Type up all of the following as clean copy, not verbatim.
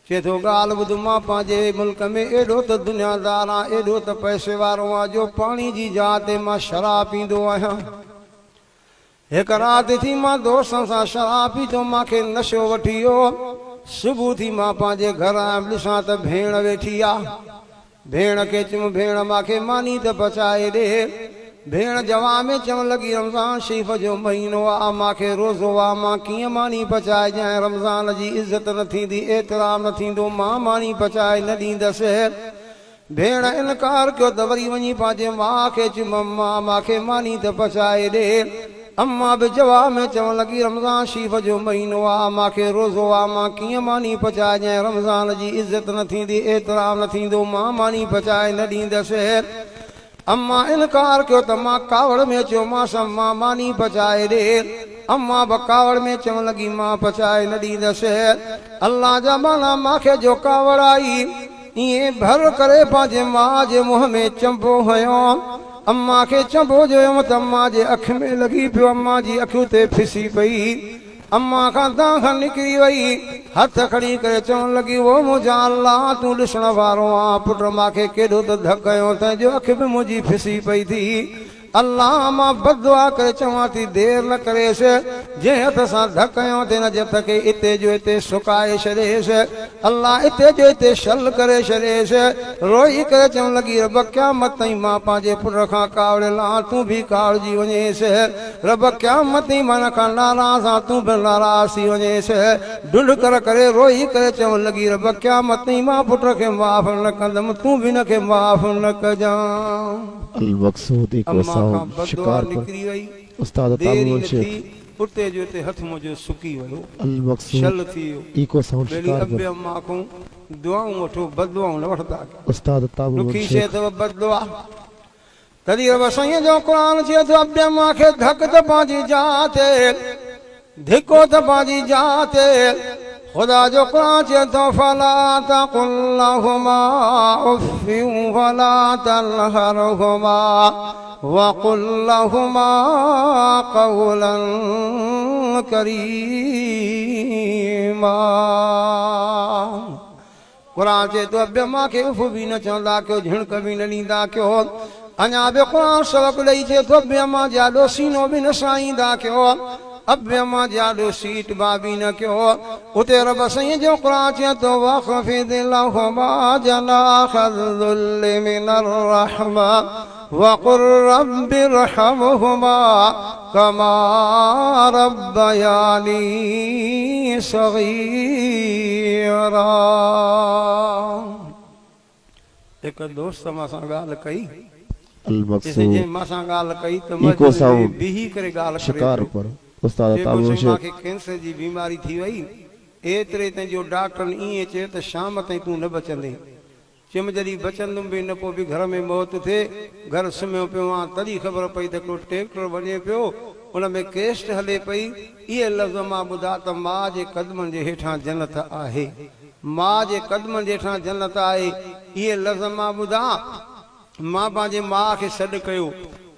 چئي ٿو، ڳالهه ٻڌ، مان پنهنجي ملڪ ۾ ايڏو ته دنيادار آن، ايڏو ته پئسي وارو آن جو پاڻي جي جاء تي مان شراب پيندو آهيان. هڪ رات ٿي مان دوستن سان شراب پيتو، مان کي نشو وٺي ويو. صبح ٿي مان پنهنجي گهر آيم، ڏسان ته ڀيڻ ويٺي آ. ڀيڻ کي چيم، ڀيڻ مان کي ماني ته پچائي ڏي. ڀيڻ جواب ۾ چوڻ لڳي، رمضان شريف جو مهينو آ، مان کي روزو آ، مان ڪيئن ماني پچائي ڏيانء، رمضان جي عزت نه ٿيندي، احترام نه ٿيندو، مان ماني پچائي نه ڏيندس. ڀيڻ انڪار ڪيو ته وري وڃي پنهنجي ماء کي چيم، اما مان کي ماني ته پچائي ڏي. اما به جواب ۾ چوڻ لڳي، رمضان شريف جو مهينو آ، مان کي روزو آ، مان ڪيئن ماني پچائي ڏيانء، رمضان جي عزت نه ٿيندي، احترام نه ٿيندو، مان ماني پچائي نه ڏيندس. اما انڪار ڪيو ته مان ڪاوڙ ۾ چيومانس، اما ماني پچائي ڏي. اما به ڪاوڙ ۾ چوڻ لڳي، مان پچائي نه ڏيندس. الله جا ٻانها مان کي جو ڪاوڙ آئي، ائين ڀر ڪري پنهنجي ماء جي منهن ۾ چنبو هنيو. اما کي چنبو جو هيم ته اما جي اک ۾ لڳي پيو. اما جي اک اتي ڦسي پئي. اما کان دانهن نڪري وئي. هٿ کڻي ڪري چوڻ لڳي، او منهنجا الله! تون ڏسڻ وارو آن. پٽ مان کي ڪيڏو ته ڌڪ هنيو اٿئي جو اک به منهنجي ڦسي پئي ٿي. الله مان بددعا ڪري چوان ٿي دير نه ڪريس، جنهن هٿ سان ڌڪ هنيو اٿئي ان جي هٿ کي اتي جو اتي سڪائي ڇڏيس، الله اتي جو اتي شل ڪري ڇڏيس. روئي ڪري چوڻ لڳي رب قيامت تائين مان پنهنجي پٽ کان ڪاوڙيل آهيان تون به ڪاوڙجي وڃيس، رب قيامت تائين مان ان کان ناراض آهيان تون به ناراض ٿي وڃيس. ڍنڍ ڪر ڪري روئي ڪري چوڻ لڳي رب قيامت تائين مان پٽ کي معاف نه ڪندم تون به ان کي معاف نه ڪجان. المقصود ايڪو اما کان سائونڊ بددعا شڪارپور نڪري وئي. استاد دير ئي تابون نه شيخ. ٿي، اتي جو اتي هٿ منهنجو سڪي ويو. المقصود شل ٿي ويو. ايڪو سائونڊ ٻيلي شڪارپور. ابي اما کان دعائون وٺو، بددعائون نه وٺندا ڪيو. استاد تابون ڏکي شيء شيخ. اٿو بددعا. تڏهن رب سائينء جو قرآن چئي ٿو، ابي اما کي ڌڪ ته پنهنجي جاء تي، ڌڪو ته پنهنجي جاء تي. خدا جو قرآن چئي ٿو، فلا تقل لهما اف ولا تنهرهما وقل لهما قولا ڪريما. قرآن چئي ٿو، ابي اما کي اف به نه چوندا ڪيو، جهڻڪ به نه ڏيندا ڪيو. اڃا به قرآن سبق ڏئي چئي ٿو، ابي اما جي آڏو سينو به نه سهائيندا ڪيو، ابي اما جي آڏو سيٽ با به نه ڪيو. اتي رب سائين جو قرآن چئي ٿو، واخفض لهما جناح الذل من الرحمة وقل رب ارحمهما ڪما ربياني صغيرا. هڪ دوست مان سان ڳالهه ڪئي. المقصود جنهن مان سان ڳالهه ڪئي ته ايڪو مسجد ۾ سائونڊ بيهي ڪري ڳالهه ڪري پيو. شڪارپور استاد چئي پيو تابون سائين شيخ. مان کي ڪينسر جي بيماري ٿي وئي ايتري تائين جو ڊاڪٽرن ائين چيو ته شام تائين تون نه بچندين. چيم جڏهن بچندم به نه پوء به گهر ۾ موت ٿئي، گهر سمهيو پيو آهيان تڏهن خبر پئي ته هڪڙو ٽيڪٽر وڃي پيو، ان ۾ ڪيسٽ هلي پئي، اهي لفظ مان ٻڌا ته ماء جي قدمن جي هيٺان جنت آهي، ماء جي قدمن جي هيٺان جنت آهي، اهي لفظ مان ٻڌا، مان پنهنجي ماء کي سڏ ڪيو،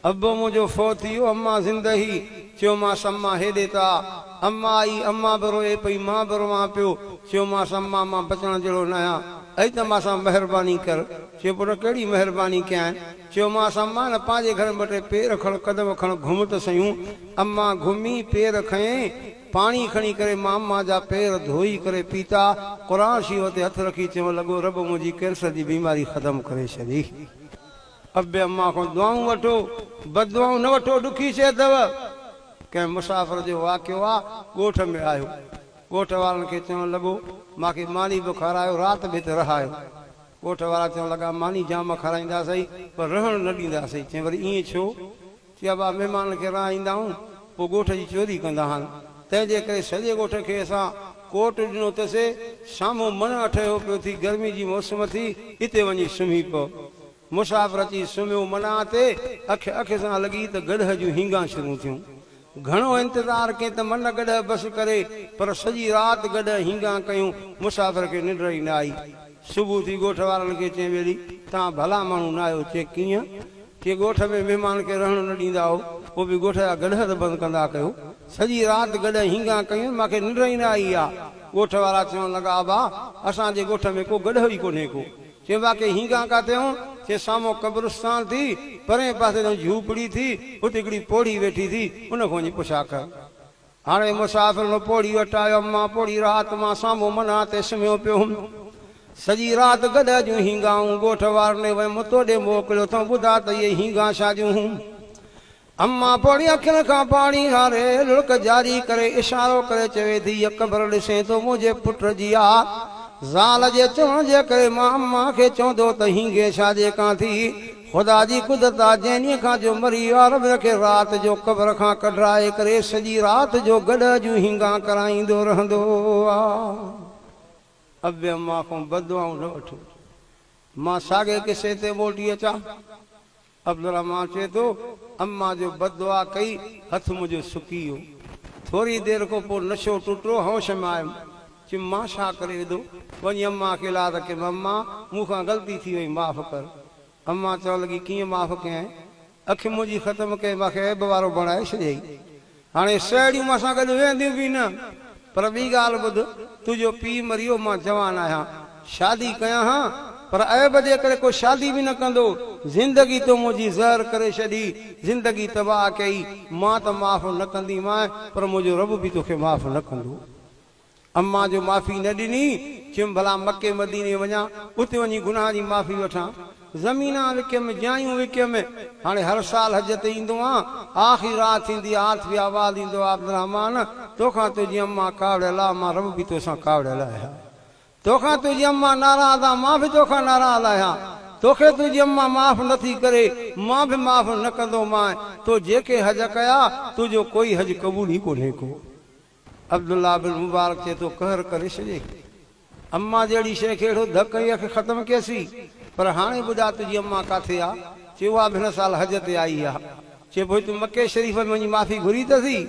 ابو منهنجو فوت ٿي ويو، امان زنده هئي، چيومانس امان هيڏي ته آ، امان آئي، امان به روئي پئي، مان به روئان پيو، چيومانس امان مان بچڻ جهڙو ناهيان، اڄ ته مان سان مهرباني ڪر. چيو پٽ ڪهڙي مهرباني ڪيانء؟ چيومانس امان پنهنجي گهر ۾ ٻه ٽي پير کڻ قدم کڻ گهم ته سهيون. امان گهمي پير کنيائين. پاڻي کڻي ڪري مان امان جا پير ڌوئي ڪري پيتا. قرآن شريف تي هٿ رکي چوڻ لڳو رب منهنجي ڪينسر جي بيماري ختم ڪري ڇڏي. ابي امان کان دعائون وٺو بددعائون نه وٺو ڏکي شيء اٿو. ڪنهن مسافر جو واقعو آ ڳوٺ ۾ آيو. ڳوٺ وارن کي چوڻ لڳو، مان کي ماني به کارايو، رات به هتي رهايو. ڳوٺ وارا چوڻ لڳا، ماني جام کارائينداسين، پر رهڻ نه ڏينداسين. چيائين، وري ائين ڇو؟ چي، ابا، مهمانن کي رهائيندا آهيون، پوء ڳوٺ جي چوري ڪندا آهن. تنهن جي ڪري سڄي ڳوٺ کي اسان ڪوٽ ڏنو اٿسي. سامهون مڻ اٺيو پيو ٿي، گرمي جي موسم ٿي، اتي وڃي سمهي پئو. مسافر اچي سمهيو منع تي، اک اک سان لڳي ته گڏهه جون هينگان شروع ٿيون. گهڻو انتظار ڪين ته من گڏهه بس ڪري، پر سڄي رات گڏهه هينگان ڪيون، مسافر کي ننڊ ئي نه آئي. صبح ٿي ڳوٺ وارن کي چين ٻيلي، توهان ڀلا ماڻهو نه آهيو، چي ڪيئن؟ چي ڳوٺ ۾ مهمان کي رهڻ نه ڏيندا هو، پوء به ڳوٺ جا گڏهه ته بند ڪندا ڪيو. سڄي رات گڏهه هينگان ڪيون، مان کي ننڊ ئي نه آئي آ. ڳوٺ وارا چوڻ لڳا، ابا! اسان جي ڳوٺ ۾ ڪو گڏهه ئي ڪونهي ڪو. چيم، واقعي هينگان ڪاٿي هون؟ چي، سامهون قبرستان ٿي، پرئين پاسي تان جهوپڙي ٿي، اتي هڪڙي پوڙهي ويٺي ٿي، ان کان وڃي پڇا ڪر. هاڻي مسافر ان پوڙهي وٽ آيو، امان پوڙهي رات مان سامهون منهن تي سمهيو پيو هوم. سڄي رات گڏهه جون هينگائون ڳوٺ وارن ڏي ويم، توڏي موڪليو اٿم، ٻڌاء ته اهي هينگان ڇا جون هون؟ امان پوڙهي اکين کان پاڻي هاري لڙڪ جاري ڪري اشارو ڪري چوي ٿي، هيء قبر ڏسين ٿو منهنجي پٽ جي آ. زال جي چوڻ جي ڪري مان امان کي چوندو ته هينگي ڇا جي ڪان ٿي. خدا جي قدرت آ جنهن ڏينهن کان جو مري ويو آ رب هن کي رات جو قبر کان ڪڍرائي ڪري سڄي رات جو گڏهه جون هينگان ڪرائيندو رهندو آ. ابي امان کان بددعائون نه وٺو. مان ساڳئي قصي تي موٽي اچان. عبدالرحمان چئي ٿو، اما جو بد دعا ڪئي، هٿ منهنجو سڪي ويو. ٿوري دير کان پوء نشو ٽٽو، هوش ۾ آيم. چيم، مان ڇا ڪري وڌو؟ وڃي اما کي لاز ڪيم، اما، مون کان غلطي ٿي وئي، معاف ڪر. اما چوڻ لڳي، ڪيئن معاف ڪيانء؟ اک منهنجي ختم ڪئي، مان کي عيب وارو بڻائي ڇڏيئي. هاڻي سهيڙيون مان سان گڏ ويهنديون به نه. پر ٻي ڳالهه ٻڌ، تنهنجو پيء مري ويو، مان جوان آهيان، شادي ڪيان ها، پر عيب جي ڪري ڪو شادي به نه ڪندو. زندگي تو منهنجي زهر ڪري ڇڏي، زندگي تباهه ڪئي، مان ته معاف نه ڪنديمانء، پر منهنجو رب به توکي معاف نه ڪندو. امان جو معافي نه ڏني، چيم ڀلا مڪي مديني وڃان، اتي وڃي گناهه جي معافي وٺان. زمينان وڪيم، جايون وڪيم، هاڻي هر سال حج تي ايندو آن، آخري رات ٿيندي آ، هاٿ به آواز ايندو آ، عبدالرحمان! توکان تنهنجي امان ڪاوڙيل آ، مان رب به توسان ڪاوڙيل آهيان. توکان تنهنجي امان ناراض آ، مان به توکان ناراض آهيان. توکي تنهنجي امان معاف نه ٿي ڪري، مان به معاف نه ڪندومانء. تو جيڪي حج ڪيا، تنهنجو ڪوئي حج قبول ئي ڪونهي ڪو. عبدالله بن مبارڪ چئي ٿو قهر ڪري ڇڏي. اما جهڙي شيء کي اهڙو ڌڪ هنئي اک ختم ڪيسي. پر هاڻي ٻڌاء تنهنجي اما ڪاٿي آ؟ چي اها به هن سال حج تي آئي آ. چي پوء تون مڪي شريف ۾ وڃي معافي گهري ته سهي؟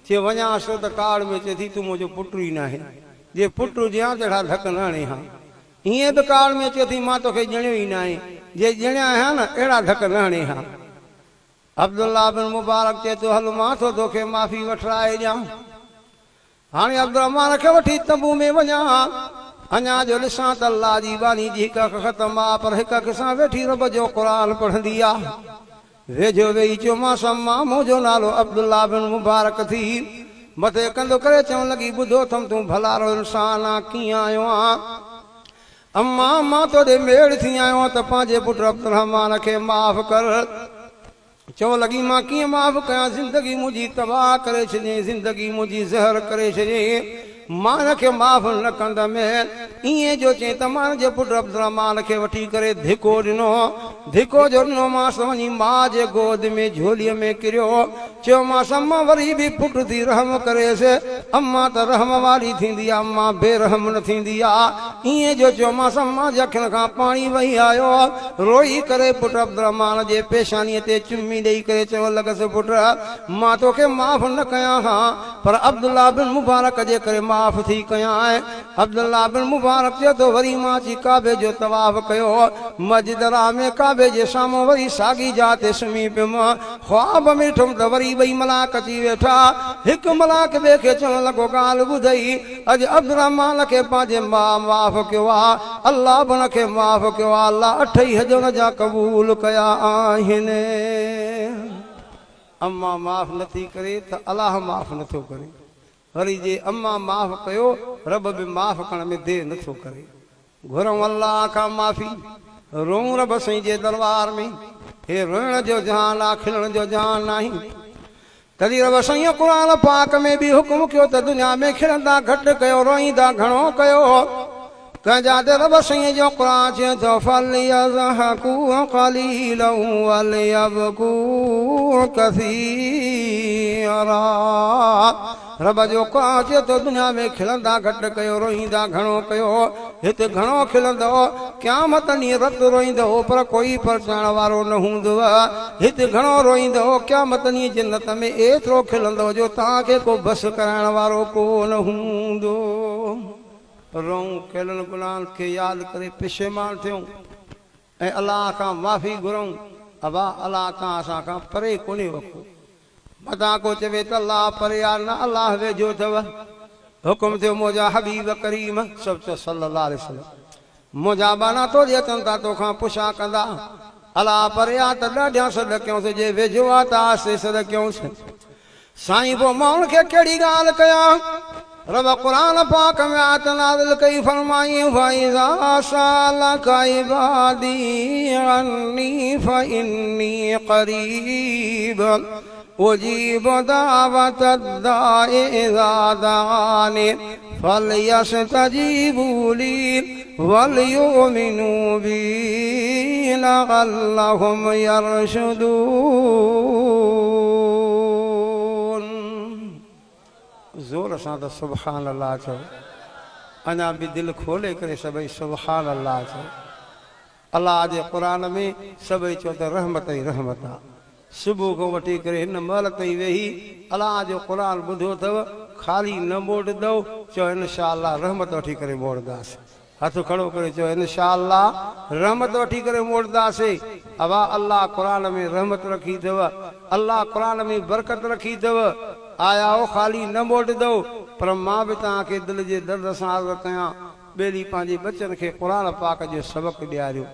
چي وڃانس ٿو ته ڪاوڙ ۾ چئي ٿي تون منهنجو پٽ ئي ناهين. جي پٽ هجين ها ته اهڙا ڌڪ نه هڻين ها. ائين به ڪاوڙ ۾ چئي ٿي مان توکي ڄڻيو ئي ناهي. جي ڄڻيان ها نه اهڙا ڌڪ نه هڻين ها. عبدالله بن مبارڪ چئي ٿو، هل مان ٿو توکي معافي وٺرائي ڏيان. هاڻي عبدالرحمان کي وٺي تنبو ۾ وڃان. اڃا جو ڏسان ته الله جي ٻانهي جي هڪ اک ختم آ، پر هڪ اک سان ويٺي رب جو قرآن پڙهندي آ. ويجهو ويهي چيومانس، اما منهنجو نالو عبدالله بن مبارڪ ٿي. مٿي ڪنڌ ڪري چوڻ لڳي، ٻڌو اٿم تون ڀلارو انسان آن، ڪيئن آيو آن؟ اما، مان توڏي ميڙ ٿي آيو آهيان ته پنهنجي پٽ عبدالرحمان کي معاف ڪر. چوڻ لڳي، مان ڪيئن معاف ڪيان، زندگي منهنجي تباهه ڪري ڇڏيائين، زندگي منهنجي زهر ڪري ڇڏيائين، مان هن کي معاف نه ڪندم. ائين جو چيائين ته مان هن جي پٽ عبدالرحمان کي وٺي ڪري ڌڪو ڏنو. ڌڪو جو ڏنومانس ته وڃي ماء جي گود ۾ جهوليء ۾ ڪريو. چيومانس، امان وري به پٽ ٿي رحم ڪريس. امان ته رحم واري ٿيندي آ، امان بي رحم نه ٿيندي آ. ائين جو چيومانس، امان جي اکين کان پاڻي وهي آيو. روئي ڪري پٽ عبدالرحمان جي پيشانيء تي چمي ڏئي ڪري چوڻ لڳس، پٽ! مان توکي معاف نه ڪيان ها، پر عبدالله بن مبارڪ جي ڪري معاف ٿي ڪيانء. عبدالله بن مبارڪ چئي ٿو، وري مان اچي ڪعبي جو طواف ڪيو. مسجد حرام ۾ ڪعبي جي سامهون وري ساڳي جاء تي سمهي پيم. خواب ۾ ڏٺم ته وري ٻئي ملائڪ اچي ويٺا. هڪ ملائڪ ٻئي کي چوڻ لڳو، ڳالهه ٻڌئي، اڄ عبدالرحمان کي پنهنجي ماء معاف ڪيو آ، الله به ان کي معاف ڪيو آ، الله اٺئي حج ان جا قبول ڪيا آهن. اما معاف نٿي ڪري ته الله معاف نٿو ڪري. وري جي اما معاف ڪيو، رب به معاف ڪرڻ ۾ دير نٿو ڪري. گهرون الله کان معافي، روئون رب سائين جي درٻار ۾. هي روئڻ جو جهان آ، کلڻ جو جهان ناهي. تڏهن رب سائينء قرآن پاڪ ۾ به حڪم ڪيو ته دنيا ۾ کلندا گهٽ ڪيو، روئيندا گهڻو ڪيو. ڪنهن جاء تي رب سائينء جو قرآن چئي ٿو، فليضحڪوا قليلا وليبڪوا ڪثيرا رب جو قرآن چئي ٿو دنيا ۾ کلندا گهٽ ڪيو، روئيندا گهڻو ڪيو. هت گهڻو کلندؤ، قيامت ڏينهن رت روئيندؤ، پر ڪوئي پرچائڻ وارو نه هوندو. هت گهڻو روئيندؤ، قيامت ڏينهن جنت ۾ ايترو کلندؤ جو توهان کي ڪو بس ڪرائڻ وارو ڪو نه هوندو. روئون، ڪيلن گناهن کي ياد ڪري پشيمان ٿيون ۽ الله کان معافي گهرون، ابا الله توهان اسان کان پري ڪونهي وکو. متان ڪو چوي ته الله پري آ، نه الله ويجهو اٿو. حڪم ٿيو منهنجا حبيب ڪريم سڀ چئو صلي الله عليه وسلم منهنجا ٻانها تو ڏي اچن ٿا توکان پڇا ڪندا الا پري آ ته ڏاڍيان سڏ ڪيونس جي ويجهو آ ته آهستي سڏ ڪيونس سائين پوء مان ان کي ڪهڙي ڳالهه ڪيان رب قرآن پاڪ ۾ آيت نازل ڪئي فرمائين فاذا سالک عبادي عني فاني قريب اجيب دعوة الداع اذا دعاني فليستجيبوا لي وليؤمنوا بي لعلهم يرشدون. زور سان ته سبحان الله چئو اڃا به دل کولي ڪري سڀئي سبحان الله چئو. الله جي قرآن ۾ سڀئي چئو ته رحمت ئي رحمت آ. صبح کان وٺي ڪري هن مهل تائين ويهي الله جو قرآن ٻڌو اٿو، خالي نه موٽندؤ، چئو ان شاء الله رحمت وٺي ڪري موٽنداسين. هٿ کڙو ڪري چئو ان شاء الله رحمت وٺي ڪري موٽنداسين. ابا الله قرآن ۾ رحمت رکي اٿو، الله قرآن ۾ برڪت رکي اٿو، آيائو خالي نه موٽندؤ، پر مان به توهان کي دل جي درد سان عرض ڪيان ٻيلي پنهنجي ٻچن کي قرآن پاڪ جو سبق ڏياريو.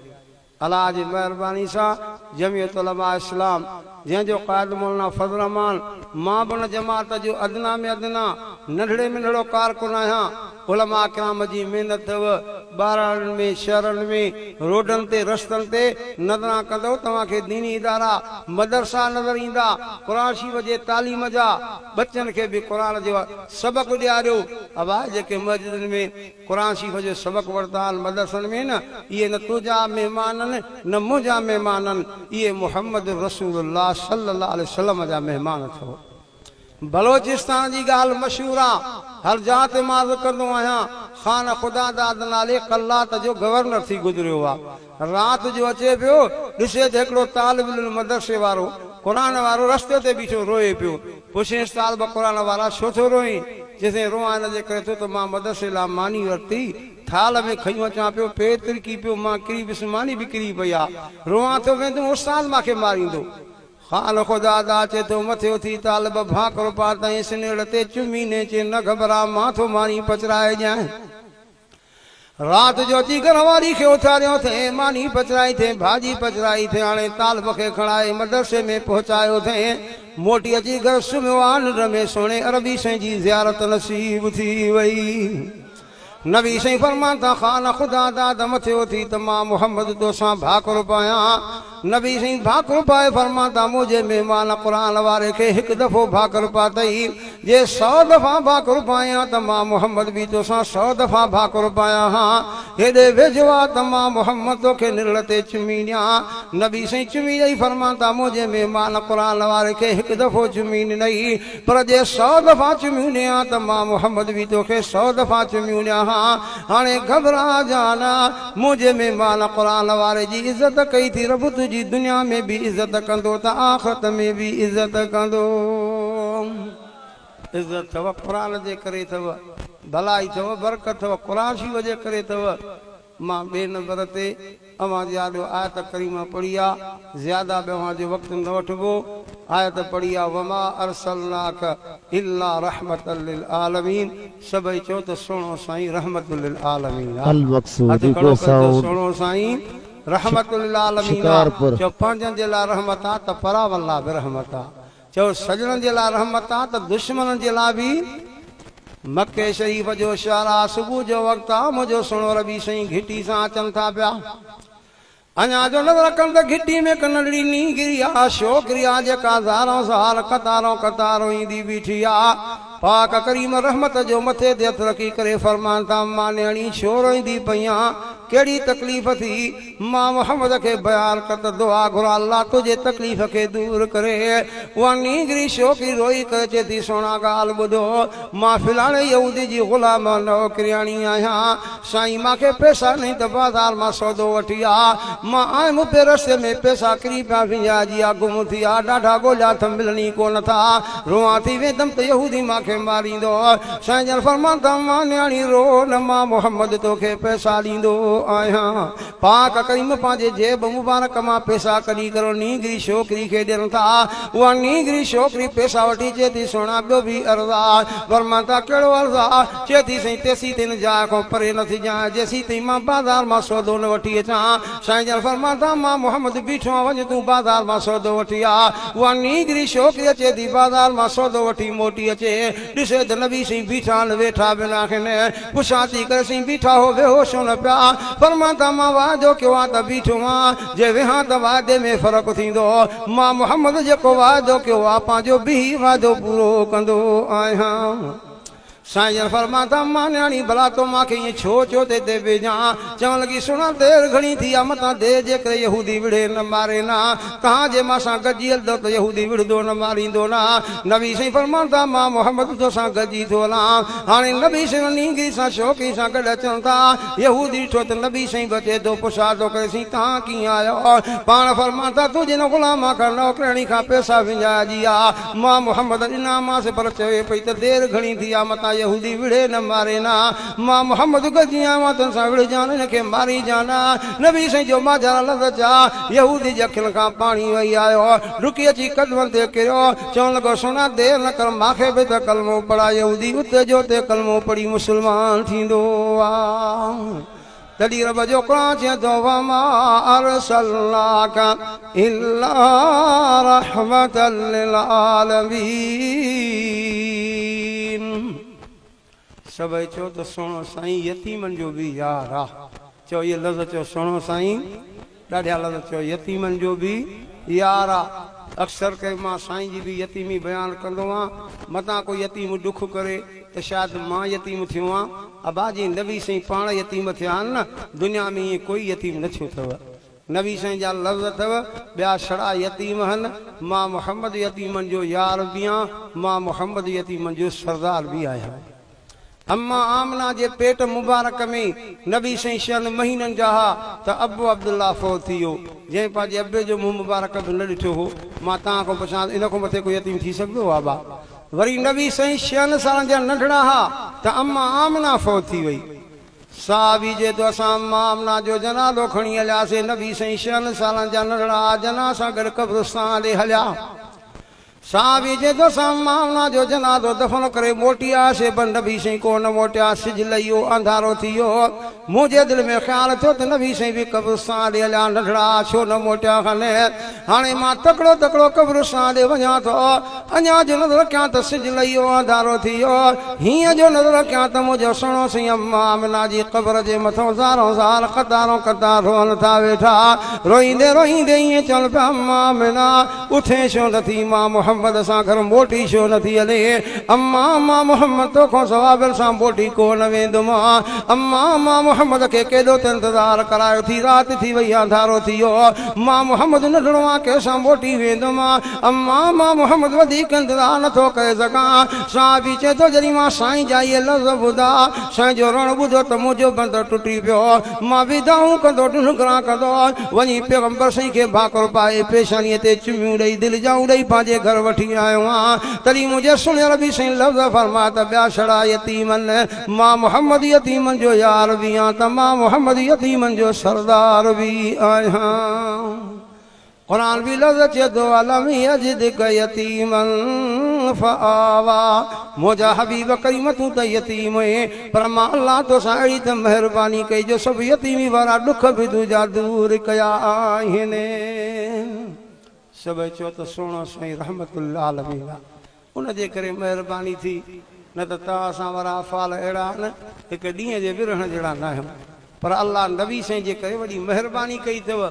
الله جي مهرباني سان جمعيت علماء اسلام جنهن جو قائد مولانا فضل الرحمان مان به ان جماعت جو ادنيٰ ۾ ادنيٰ ننڍڙي ۾ ننڍڙو ڪارڪن آهيان. علماء ڪرام جي محنت اٿو ٻهراڙين ۾ شهرن ۾ روڊن تي رستن تي نظران ڪندؤ توهان کي ديني ادارا مدرسا نظر ايندا قرآن شريف جي تعليم جا ٻچن کي به قرآن جو سبق ڏياريو. ابا جيڪي مسجدن ۾ قرآن شريف جو سبق ورتا آهن مدرسن ۾ نه اهي نه تنهنجا مهمان آهن نه منهنجا مهمان آهن اهي محمد رسول الله صلي الله عليه وسلم جا مهمان اٿو. بلوچستان جي ڳالهه مشهور آ هر جاء تي مان عرض ڪندو آهيان خان خدا داد نالي قلات جو گورنر ٿي گذريو آ رات جو اچي پيو، ڏسي ته هڪڙو طالب العلم مدرسي وارو، قرآن وارو رستي تي بيٺو روئي پيو. پڇينس طالب قرآن وارا ڇو ٿو روئين؟ چيسين روئان ان جي ڪري ٿو ته مان مدرسي لاء ماني ورتي، ٿالهه ۾ کنيون اچان پيو، پير ترڪي پيو، مان ڪري پيس، ماني به ڪري پئي آ. روئان ٿو ويندم استاد مان کي ماريندو. خان خدا دا چئي ٿو مٿي اٿي طالب ڀاڪر پاتائين سنيڙ تي چمي ني چي نه گهٻرا مان ٿو ماني پچرائي ڏيانء. رات جو اچي گهر واري کي اٿاريو اٿئين، ماني پچرائي اٿئين، ڀاڄي پچرائي اٿئين، هاڻي طالب کي کڻائي مدرسي ۾ پهچايو اٿئين. موٽي اچي گهر سمهيو آ، ننڊ ۾ سهڻي عربي سائين جي زيارت نصيب ٿي وئي. نبي سائين فرمان ٿا، خان خدا داد مٿي اٿي ته مان محمد توسان ڀاڪر پايان. نبي سائين ڀاڪر پائي فرمان ٿا، منهنجي مهمان قرآن واري کي هڪ دفعو ڀاڪر پاتئي، جي سو دفعا ڀاڪر پايان ته مان محمد به توسان سو دفعا ڀاڪر پايان ها. هيڏي ويجهو آ ته مان محمد توکي نرڙ تي چمي ڏيان. نبي سائين چمي ڏئي فرمان ٿا، منهنجي مهمان قرآن واري کي هڪ دفعو چمي ڏنئي، پر جي سو دفعا چميون ڏيان ته مان محمد به توکي سو دفعا چميون ڏيان ها. هاڻي گهٻراجان نه، منهنجي مهمان قرآن واري جي عزت ڪئي ٿي، رب تنهنجي دنيا ۾ به عزت ڪندو ته آخرت ۾ به عزت ڪندو. عزت اٿو قرآن جي ڪري اٿو، ڀلائي اٿو، برڪت اٿو قرآن شريف جي ڪري اٿو. مان ٻئي نمبر تي اوهان جي آڏو آيت ڪريمه پڙهي آ، زياده به اوهان جو وقت نه وٺبو، آيت پڙهي آ وما ارسلناک الا رحمة للعالمين سڀئي چئو ته سهڻو سائين رحمة للعالمين آ، هٿ المقصود کڙو ايڪو ڪري چئو سائونڊ سهڻو سائين رحمة للعالمين آ، شڪارپور. چئو پنهنجن جي لاء رحمت آ ته پراون لاء به رحمت آ، چئو سڄڻن جي لاء رحمت آ ته دشمنن جي لاء به. مڪي شريف جو شهر آ، صبح جو وقت آ، منهنجو سهڻو ربي سائين گهٽي سان اچن ٿا پيا. اڃا جو نظر ڪن ته گهٽي ۾ هڪ ننڍڙي نينگري آ، ڇوڪري آ، جيڪا زارون زار قطارون قطارون ايندي بيٺي آ. پاڪ ڪريم رحمت جو مٿي تي هٿ رکي ڪري فرمان ٿا، مان نياڻي ڇو روئيندي پئي آن؟ ڪهڙي تڪليف ٿي؟ مان محمد کي بيان ڪر ته دعا گهران الله تنهنجي تڪليف کي دور ڪري. اها نينگري شوڪري روئي ڪري چئي ٿي سهڻا ڳالهه ٻڌو مان فلاڻي يهودي جي غلام نوڪرياڻي آهيان سائين مان کي پئسا نهين ته بازار مان سودو وٺي آ مان آيم پئي رستي ۾ پئسا ڪري پيا وڃائجي آ گم ٿي آ ڏاڍا ڳوليا اٿم ملن ئي ڪونه ٿا روئان ٿي ويندم ته يهودي مان کي. کي ماريندو. سائين جن فرمان ٿا، مان نياڻي رو نه مان محمد توکي پئسا ڏيندو آهيان. پاڪ ڪريم پنهنجي جيب مبارڪ مان پئسا ڪڍي ڪري ان نينگري ڇوڪري کي ڏين ٿا. اها نينگري ڇوڪري پئسا وٺي چئي ٿي، سهڻا ٻيو به عرض آ. فرمان ٿا، ڪهڙو عرض آ؟ چئي ٿي، سائين تيسين تائين هن جاء کان پري نه ٿجانء جيسين تائين مان بازار مان سودو نه وٺي اچان. سائين جن فرمان ٿا، مان محمد بيٺو آهيان وڃ تون بازار مان سودو وٺي آ. اها نينگري ڇوڪري اچي ٿي بازار مان سودو وٺي موٽي اچي. ڏسي ته نبي سائين بيٺا آهن ويٺا به ناهن. پڇان ٿي ڪري سائين بيٺا هو ويهو ڇو نه پيا؟ فرمان ٿا، مان وعدو ڪيو آ ته بيٺو آهيان جي ويهان ته وعدي ۾ فرق ٿيندو. مان محمد جيڪو وعدو ڪيو آ پنهنجو بيهي وعدو پورو ڪندو آهيان. سائين جن فرمان ٿا، مان نياڻي ڀلا تو مان کي ائين ڇو چيو ته هتي بيهجان؟ چوڻ لڳي، سهڻا دير گهڻي ٿي آ، متان دير جي ڪري يهودي وڙهي نه ماري نه، تهان جي مان سان گڏجي هلندؤ ته يهودي وڙهندو نه ماريندو نه. نبي سائين فرمان ٿا، مان محمد توسان گڏجي ٿو هلان. هاڻي نبي سائين ان نينگري سان شوقي سان گڏ اچن ٿا. يهودي ڏٺو ته نبي سائين به اچي ٿو، پڇا ٿو ڪري، سائين تهان ڪيئن آيو؟ پاڻ فرمان ٿا، تون جن غلام کان نوڪرياڻي کان پئسا وڃائجي آ، مان محمد ڏنامانس پر چوي پئي ته دير گهڻي ٿي آ متان يهودي وڙهي نه ماري نه. مان محمد گڏجي آيو آهيان تن سان وڙهجان هن کي ماريجان نه. نبي سائين جو ماجرا لفظ چا يهودي جي اکين کان پاڻي وهي آيو. ڊڪي اچي قدمن تي ڪريو. چوڻ لڳو سهڻا دير نه ڪر مان کي به ته ڪلمو پڙهاء. يهودي اتي جو اتي ڪلمو پڙهي مسلمان ٿيندو آ. تڏهن رب جو قرآن چئي ٿو، وما ارسلناک الا رحمة للعالمين. سڀئي چئو ته سهڻو سائين يتيمن جو به يار آ. چئو اهي لفظ چئو سهڻو سائين ڏاڍيا لفظ چئو يتيمن جو به يار آ. اڪثر ڪري مان سائين جي به يتيمي بيان ڪندو آن متان ڪو يتيم ڏک ڪري ته شايد مان يتيم ٿيو آن. ابا جيئن نبي سائين پاڻ يتيم ٿيا آهن نه دنيا ۾ ائين ڪوئي يتيم نه ٿيو اٿو. نبي سائين جا لفظ اٿو ٻيا ڇڙا يتيم هن مان محمد يتيمن جو يار به آن مان محمد يتيمن جو سردار به آهيان. اما آمنه جي پيٽ مبارڪ ۾ نبي سائين ڇهن مهينن جا ها ته ابو عبدالله فوت ٿي ويو، جنهن پنهنجي ابي جو منهن مبارڪ به نه ڏٺو هو. مان توهان کان پڇان ته ان کان مٿي ڪو يتيم ٿي سگهندو هو ابا؟ وري نبي سائين ڇهن سالن جا ننڍڙا ها ته اما آمنه فوت ٿي وئي. صحابي چئي ٿو اسان اما آمنه جو جنازو کڻي هلياسين، نبي سائين ڇهن سالن جا ننڍڙا ها جنازي سان گڏ قبرستان ڏي هليا. صحابي چئي ٿو، اسان ماونا جو جنازو دفن ڪري موٽي آياسين پر نبي سائين ڪو نه موٽيا، سج لهي ويو، انڌارو ٿي ويو. منهنجي دل ۾ خيال ٿيو ته نبي سائين به قبرستان ڏي هليا، ننڍڙا ڇو نه موٽيا هن. هاڻي مان تڪڙو تڪڙو قبرستان ڏي وڃان ٿو. اڃا جو نظر ڪيان ته سج لهي ويو، انڌارو ٿي ويو. هينئن جو نظر ڪيان ته منهنجو سهڻو سائين اما آمنه جي قبر جي مٿان زارون زار قطارون قطار روئن ٿا ويٺا. روئيندي روئيندي ائين چون پيا، اما آمنه! اٿين ڇو نه ٿي مان محمد سان گهر موٽي ڇو نه ٿي هلين اما مان محمد توکان سوا ٻين سان موٽي ڪو نه ويندم اما مان محمد کي ڪيڏو ته انتظار ڪرايو ٿي رات ٿي وئي انڌارو ٿي ويو مان محمد ننڍڙو آن ڪنهن سان موٽي ويندم اما مان محمد وڌيڪ انتظار نه ٿو ڪري سگهان صحابي چئي ٿو جڏهن مان سائين جا اهي لفظ ٻڌا سائين جو روئڻ ٻڌو ته منهنجو بندر ٽٽي پيو مان به دانهون ڪندو ڊنگران ڪندو وڃي پيغمبر سائين کي ڀاڪر پائي پيشانيء تي چميون ڏئي دل جائون ڏئي پنهنجي گهر وٺي آيو آهيان. تڏهن منهنجي سهڻي ربي سائين لفظ فرمايا ته ٻيا ڇڙا يتيمن، مان محمد يتيمن جو يار به آهيان ته مان محمد يتيمن جو سردار به آهيان. قرآن به لفظ چئي ٿو الم يجدک يتيما فآويٰ منهنجا حبيب ڪريم تون ته يتيم هئين پر مان الله توسان اهڙي ته مهرباني ڪئي جو سڀ يتيمي وارا ڏک به تنهنجا دور ڪيا آهن. سڀئي چئو ته سهڻو سائين رحمت للعالمين آ ان جي ڪري مهرباني ٿي نه ته توهان اسان وارا افعال اهڙا آهن هڪ ڏينهن جي به رهڻ جهڙا ناهيون پر الله نبي سائين جي ڪري وڏي مهرباني ڪئي اٿو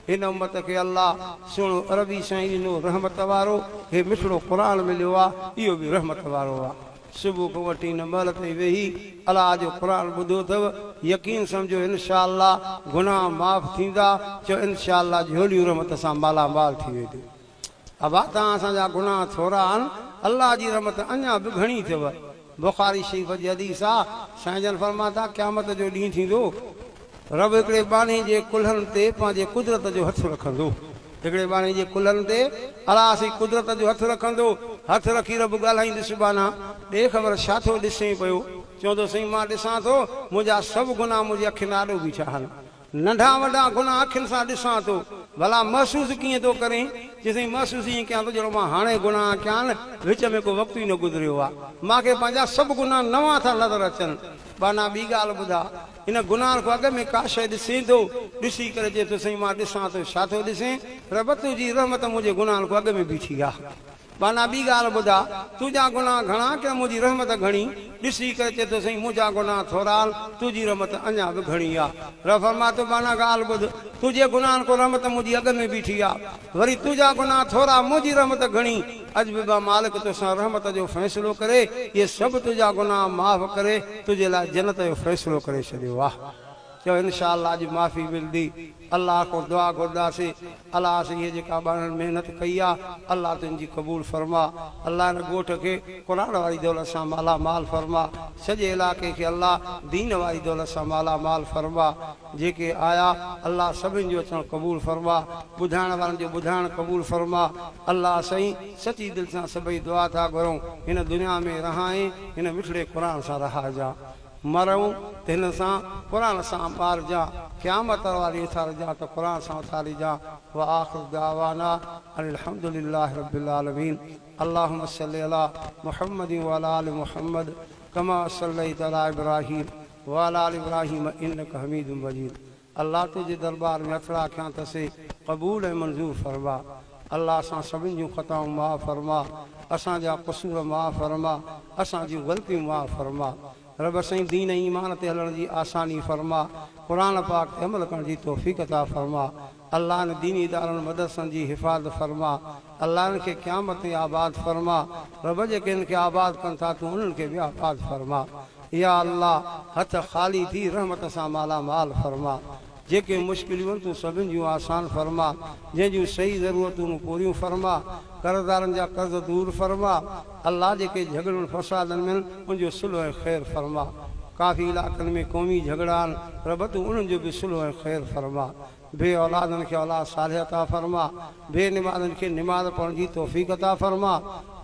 هن امت کي الله سهڻو عربي سائين ڏنو رحمت وارو هي مٺڙو قرآن مليو آ اهو به رحمت وارو آ صبح کان وٺي هن مهل تائين ويهي الله جو قرآن ٻڌو اٿو يقين سمجهو انشاء الله گناهه معاف ٿيندا چئو انشاء الله جهوليون رحمت سان مالا مال ٿي وينديون. ابا توهان اسان جا گناهه ٿورا آهن، الله جي رحمت اڃا به گهڻي اٿئو. بخاري شريف جي حديث آ، سائين جن فرمائن ٿا، قيامت جو ڏينهن ٿيندو، رب هڪڙي ٻانهي جي ڪلهن تي پنهنجي قدرت جو هٿ رکندو، هڪڙي ٻانهي جي ڪلهن تي الله سائين قدرت جو هٿ رکندو. هٿ رکي رب ڳالهائيندس ٻانها، ڏي خبر ڇا ٿو ڏسين پيو؟ چوندو سائين مان ڏسان ٿو منهنجا سڀ گناهه منهنجي اکين آڏو بيٺا آهن. ننڍا وڏا گناهه اکين سان ڏسان ٿو. ڀلا محسوس ڪيئن ٿو ڪرين؟ چي سائين محسوس ائين ڪيان ٿو ڄڻ مان هاڻي گناهه ڪيا آهن، وچ ۾ ڪو وقت ئي نه گذريو آهي. مان کي پنهنجا سڀ گناهه نوان ٿا نظر اچن. ٻانها ٻي ڳالهه ٻڌاء، ان گناهن کان اڳ ۾ ڪا شيء ڏسين ٿو؟ ڏسي ڪري چئي ٿو سائين مان ڏسان ٿو. ڇا ٿو ڏسين؟ رب تنهنجي رحمت منهنجي گناهن کان اڳ ۾ بيٺي آهي. ٻانها ٻي ڳالهه ٻڌاء، تنهنجا گناهه گهڻا ڪي منهنجي رحمت گهڻي؟ ڏسي ڪري چئي ٿو سائين منهنجا گناهه ٿورا آهن، تنهنجي رحمت اڃا به گهڻي آ. رب فرمائي ٿو ٻانها ڳالهه ٻڌ، تنهنجي گناهن کان رحمت منهنجي اڳ ۾ بيٺي آ، وري تنهنجا گناهه ٿورا منهنجي رحمت گهڻي، اڄ به مان مالڪ توسان رحمت جو فيصلو ڪري اهي سڀ تنهنجا گناهه معاف ڪري تنهنجي لاء جنت جو فيصلو ڪري ڇڏيو آ. چئو انشاء الله اڄ معافي ملندي. الله کان دعا گهرنداسين الله سائين هي جيڪا ٻانهن محنت ڪئي آ الله تنهن جي قبول فرما الله هن ڳوٺ کي قرآن واري دولت سان مالا مال فرما سڄي علائقي کي الله دين واري دولت سان مالا مال فرما جيڪي آيا الله سڀن جو اچڻ قبول فرما ٻڌائڻ وارن جو ٻڌائڻ قبول فرما الله سائين سچي دل سان سڀئي دعا ٿا گهرون هن دنيا ۾ رهائين هن مٺڙي قرآن سان رهائجان. مرئون ته هن سان، قرآن سان، مارجان، قيامت واري اٿارجان ته قرآن سان اٿاريجان وآخر دعوانا ان الحمد لله رب العالمين اللهم صل علي محمد وعلي آل محمد ڪما صليت علي ابراهيم وعلي آل ابراهيم انڪ حميد مجيد الله تنهنجي درٻار ۾ هٿڙا کيان ته سي قبول ۽ منظور فرما. الله اسان سڀن جون خطائون معاف فرما. اسان جا قصور معاف فرما. اسان جون غلطيون معاف فرما. رب سائين دين ۽ ايمان تي هلڻ جي آساني فرما. قرآن پاڪ تي عمل ڪرڻ جي توفيق عطا فرما. الله ان ديني ادارن مدرسن جي حفاظت فرما. الله انهن کي قيامت تائين آباد فرما. رب جيڪي انهن کي آباد ڪن ٿا تون انهن کي به آباد فرما. يا الله هٿ خالي ٿي رحمت سان مالا مال فرما. جيڪي مشڪليون آهن تون سڀن جون آسان فرما. جنهن جون صحيح ضرورتون پوريون فرما. قرضدارن جا قرض دور فرما. الله جيڪي جهڳڙن فسادن ۾ آهن ان جو صلح ۽ خير فرما. ڪافي علائقن ۾ قومي جهڳڙا آهن رب تون انهن جو به صلح ۽ خير فرما. بي اولادن کي اولاد صالح عطا فرما، بي نمازن کي نماز پڙهڻ جي توفيق عطا فرما،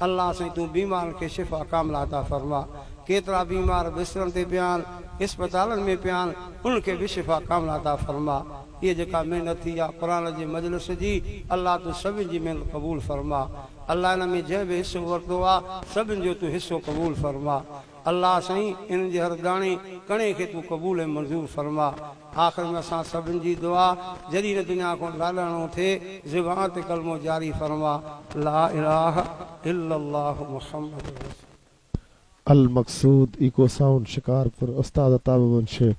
الله سائين تون بيمارن کي شفا ڪامله عطا فرما، ڪيترا بيمار بسترن تي پيا آهن، اسپتالن ۾ پيا آهن، انهن کي به شفا ڪامله عطا فرما، هيء جيڪا محنت ٿي آ قرآن جي مجلس جي، الله تون سڀن جي محنت قبول فرما، الله ان ۾ جنهن به حصو ورتو آ، سڀن جو تون حصو قبول فرما. الله سائين انهن جي هر داڻي ڪڻي کي تون قبول ۽ منظور فرما. آخر ۾ اسان سڀن جي دعا جڏهن هن دنيا کان لاڏاڻو ٿئي زبان تي ڪلمو جاري فرما لا اله الا الله محمد رسول. المقصود ايڪو سائونڊ شڪارپور استاد عطا محمد شيخ.